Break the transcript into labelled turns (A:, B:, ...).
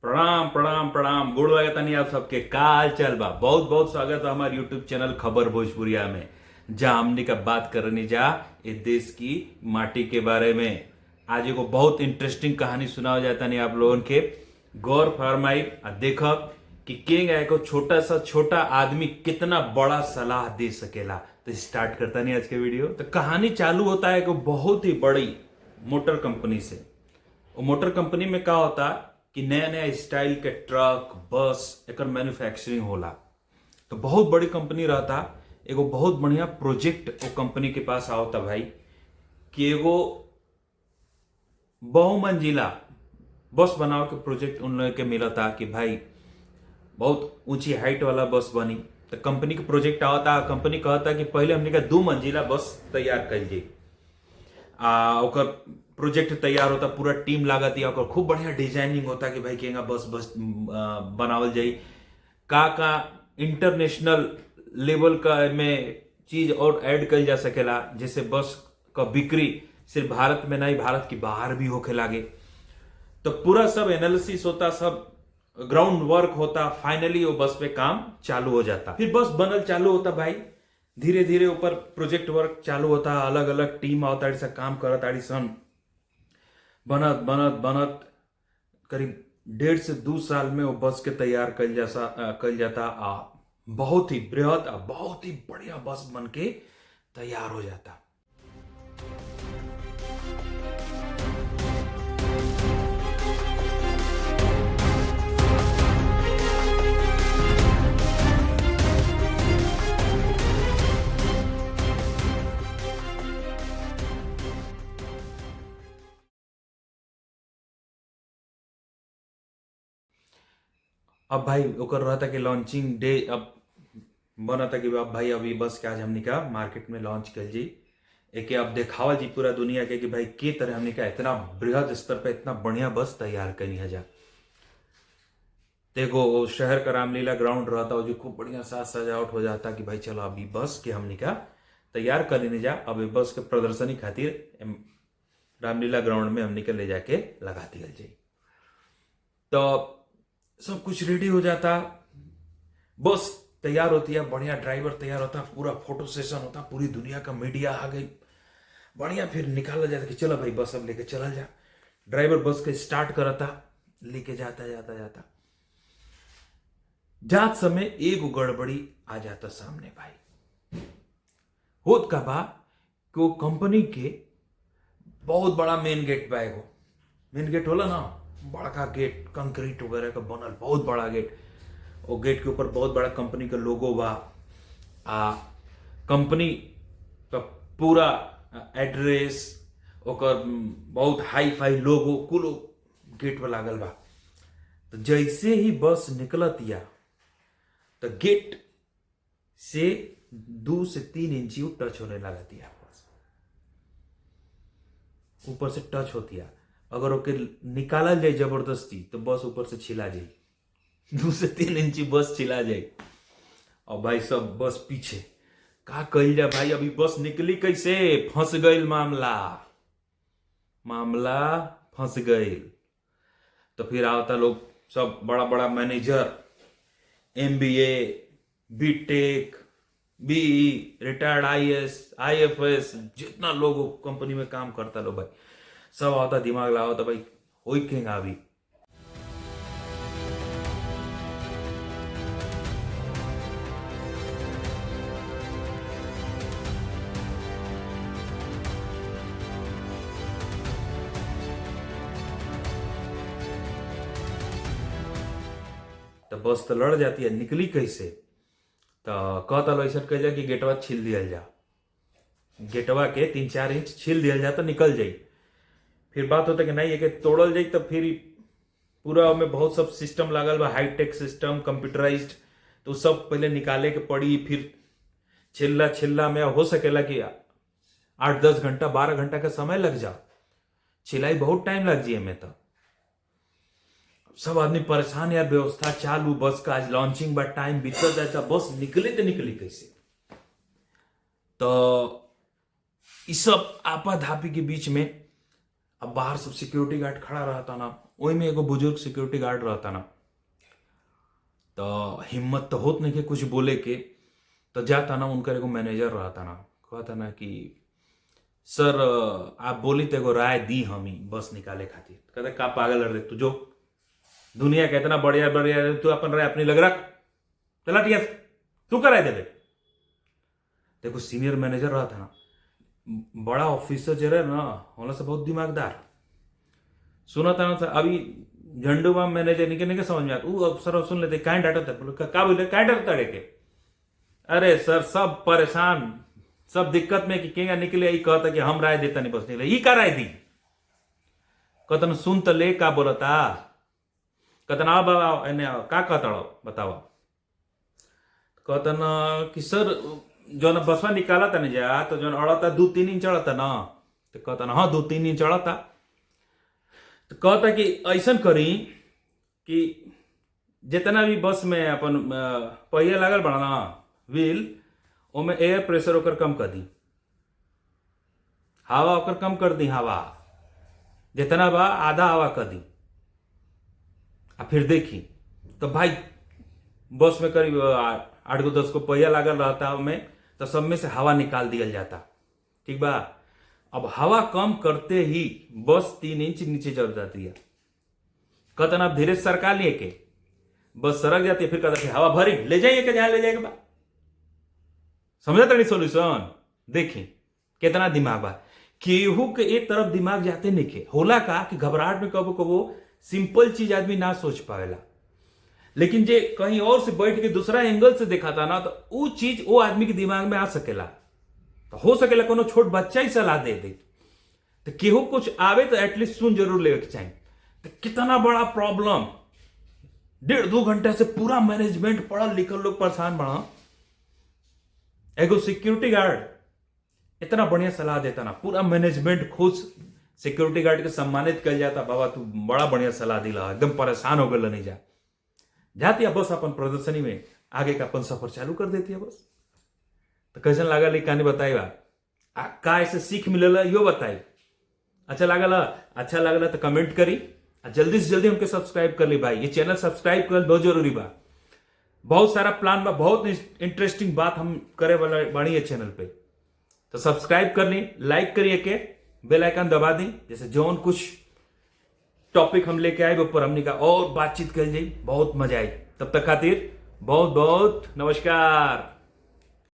A: प्रणाम प्रणाम प्रणाम, गोड़ लागतानी आप सबके। का हाल चाल बा? बहुत बहुत स्वागत है हमारे यूट्यूब चैनल खबर भोजपुरिया में, जहां हमनी का बात करनी जा ए देश की माटी के बारे में। आज एगो बहुत इंटरेस्टिंग कहानी सुनाओ जाता नहीं आप लोगन के। गौर फरमाई आ देखब कि केंग एगो छोटा सा छोटा आदमी कितना बड़ा सलाह दे सकेला। तो स्टार्ट करता नहीं आज के वीडियो। तो कहानी चालू होता है एगो बहुत ही बड़ी मोटर कंपनी से। वो मोटर कंपनी में का होता कि नया नया स्टाइल के ट्रक बस एकर मैन्युफैक्चरिंग होला। तो बहुत बड़ी कंपनी रहता, एगो बहुत बढ़िया प्रोजेक्ट वो कंपनी के पास आवता भाई कि एगो बहुमंजिला बस बनावे के प्रोजेक्ट उन लोगन के मिलता कि भाई बहुत ऊंची हाइट वाला बस बनी। तो कंपनी के प्रोजेक्ट आवता, कंपनी कहता कि पहले हमने का 2 मंजिला बस तैयार कर जाई। आ ओकर प्रोजेक्ट तैयार होता, पूरा टीम लागत या ओकर खूब बढ़िया डिजाइनिंग होता कि भाई केंगा बस बस बनावल जाई, का का इंटरनेशनल लेवल का में चीज और ऐड कल जा सकेला, जैसे बस का बिक्री सिर्फ भारत में नहीं भारत की बाहर भी होखे लागे। तो पूरा सब एनालिसिस होता, सब ग्राउंड वर्क होता, फाइनली वो बस पे काम चालू हो जाता। फिर बस बनल चालू होता भाई, धीरे धीरे ऊपर प्रोजेक्ट वर्क चालू होता, अलग अलग टीम आवता सा काम करत आड़ी सन, बनत बनत बनत करीब 1.5 से 2 साल में वो बस के तैयार कल जाता। आ बहुत ही बृहद आ बहुत ही बढ़िया बस बन के तैयार हो जाता। अब भाई ओकर रहता कि लॉन्चिंग डे अब बनता कि अब भाई अभी बस के आज हमनी का मार्केट में लॉन्च कर जी, एके अब देखावल जी पूरा दुनिया के कि भाई के तरह हमनी का इतना बृहद स्तर पे इतना बढ़िया बस तैयार करी है जा। देखो वो शहर का रामलीला ग्राउंड रहता वो जो खूब बढ़िया साज सजावट हो जाता कि भाई चलो अभी बस के हमनी का तैयार कर लेने जा, अब बस के प्रदर्शनी खातिर रामलीला ग्राउंड में हमनी के ले जाके लगा दिया जाए। तो सब कुछ रेडी हो जाता, बस तैयार होती है, बढ़िया ड्राइवर तैयार होता, पूरा फोटो सेशन होता, पूरी दुनिया का मीडिया आ गई, बढ़िया। फिर निकाला जाता कि चलो भाई बस अब लेके चला जा। ड्राइवर बस के स्टार्ट करता, लेके जाता जाता जाता, जात समय एगो गड़बड़ी आ जाता सामने भाई। होत का बा कि वो कंपनी के बहुत बड़ा मेन गेट बा, एगो मेन गेट होला ना, बड़का गेट कंक्रीट वगैरह का बनल बहुत बड़ा गेट। वो गेट के ऊपर बहुत बड़ा कंपनी का लोगो बा, आ कंपनी का पूरा एड्रेस ओकर बहुत हाई फाई लोगो कुल गेट पर लागल बा। तो जैसे ही बस निकलत या तो गेट से 2 से 3 इंची वो टच होने लगती है, ऊपर से टच होती है। अगर ओके निकालल जाए जबरदस्ती तो बस ऊपर से छिला जाए, 2 से 3 इंची बस छिला जाए। और भाई सब बस पीछे का कही जा भाई, अभी बस निकली कैसे, फंस गईल मामला, मामला फंस गईल। तो फिर आवता लोग सब बड़ा बड़ा manager, MBA, BTech, BE, retired IAS, IFS, जितना लोग कंपनी में काम करता लो भाई सब आवता, दिमाग लगाता भाई होई केंगा अभी। तो बस तो लड़ जाती है, निकली कैसे? तो कहता लो ऐसा कह जा कि गेटवा छील दिया जा, गेटवा के 3-4 इंच छील दिया जा तो निकल जाई। फिर बात होता कि नहीं है कि तोड़ल जाई तो फिर पूरा में बहुत सब सिस्टम लागल बा, हाईटेक सिस्टम कंप्यूटराइज्ड, तो सब पहले निकाले के पड़ी। फिर छिल्ला छिल्ला में हो सकेला कि 8-10 घंटा 12 घंटा का समय लग जा, छिलाई बहुत टाइम लग जी हमें। तो सब आदमी परेशान यार, व्यवस्था चालू बस का आज लॉन्चिंग बा, टाइम बीतल जाता, बस निकले तो निकली कैसे? तो इस सब आपाधापी के बीच में अब बाहर सब सिक्योरिटी गार्ड खड़ा रहता ना, ओही में एगो बुजुर्ग सिक्योरिटी गार्ड रहता ना। तो हिम्मत तो होत नहीं के कुछ बोले के, तो जाता ना उनकर एगो मैनेजर रहता ना, कहता ना कि सर आप बोली तो एगो राय दी हमी बस निकाले खातिर। कहता का पागल रे तू, जो दुनिया के इतना बढ़िया बढ़िया तू अपन राय अपनी लग रख, चला ठीक है तू कराए देबे। देखो सीनियर मैनेजर रहा था ना, बड़ा ऑफिसर जो रहे ना, होला से बहुत दिमागदार सुना था ना। अभी झंडू बाम मैनेजर निके निके समझ में आता, वो अफसर सुन लेते काहे डांटता है, बोले का बोले काहे डांटता रे के, अरे सर सब परेशान, सब दिक्कत में कि केगा निकले, ई कहता कि हम राय देता नहीं बस निकले, ई का राय दी, कहतन सुन त ले का बोलता, कहतन आओ बाबा एने आओ, का कहता बताओ, कहतन कि सर जौन बसवा निकाला था नहीं जा तो जौन अड़ता 2-3 इंच अड़ता ना, तो कहता हाँ 2-3 इंच अड़ता, तो कहता कि ऐसा करी कि जितना भी बस में अपन पहिया लागल बड़ा ना व्हील, ओमे एयर प्रेशर ओकर कम कर दी, हवा ओकर कम कर दी, हवा जितना बा आधा हवा कर दी, आ फिर देखी तो भाई बस में करीब 8 गो 10 गो पहिया लागल रहता ओमे, तो सब में से हवा निकाल दिया जाता, ठीक बा। अब हवा कम करते ही बस 3 इंच नीचे चल जाती है। कहता आप धीरे सरका लिए के बस सरक जाती है, फिर कहता हवा भरी ले जाइए के जहां ले जाएगा बा। समझा तनी सॉल्यूशन? देखी कितना दिमाग बा, केहू के एक तरफ दिमाग जाते नहीं के होला का कि घबराहट में कबो कबो सिंपल चीज आदमी ना सोच पावेला, लेकिन जे कहीं और से बैठ के दूसरा एंगल से देखा था ना तो वो चीज वो आदमी के दिमाग में आ सकेला। तो हो सकेला कोनो छोट बच्चा ही सलाह दे दे, तो केहू कुछ आवे तो एटलीस्ट सुन जरूर लेवे के चाहिए। तो कितना बड़ा प्रॉब्लम, 1.5-2 घंटा से पूरा मैनेजमेंट पढ़ल लिखल लोग परेशान बना, एगो सिक्योरिटी गार्ड इतना बढ़िया सलाह देता ना, पूरा मैनेजमेंट खुश, सिक्योरिटी गार्ड के सम्मानित कर जाता, बाबा तू बड़ा बढ़िया सलाह दिला, एकदम परेशान हो गल नहीं जा जाती है बस अपन प्रदर्शनी में आगे का अपन सफर चालू कर देती है बस। तो कैसन लागल ई कहानी बताई बा, का ऐसे सीख मिलल यो बताई, अच्छा लागल? अच्छा लागल तो कमेंट करी, आ जल्दी से जल्दी हमके सब्सक्राइब कर ली भाई, ये चैनल सब्सक्राइब कर बहुत जरूरी बा, बहुत सारा प्लान बा, बहुत इंटरेस्टिंग बात हम करे वाला बानी है चैनल पे, तो सब्सक्राइब कर ली, लाइक करिए के बेल आइकन दबा दी, जैसे जौन कुछ टॉपिक हम लेके आए ऊपर हमने का और बातचीत कर जाई, बहुत मजा आई। तब तक खातिर बहुत बहुत नमस्कार।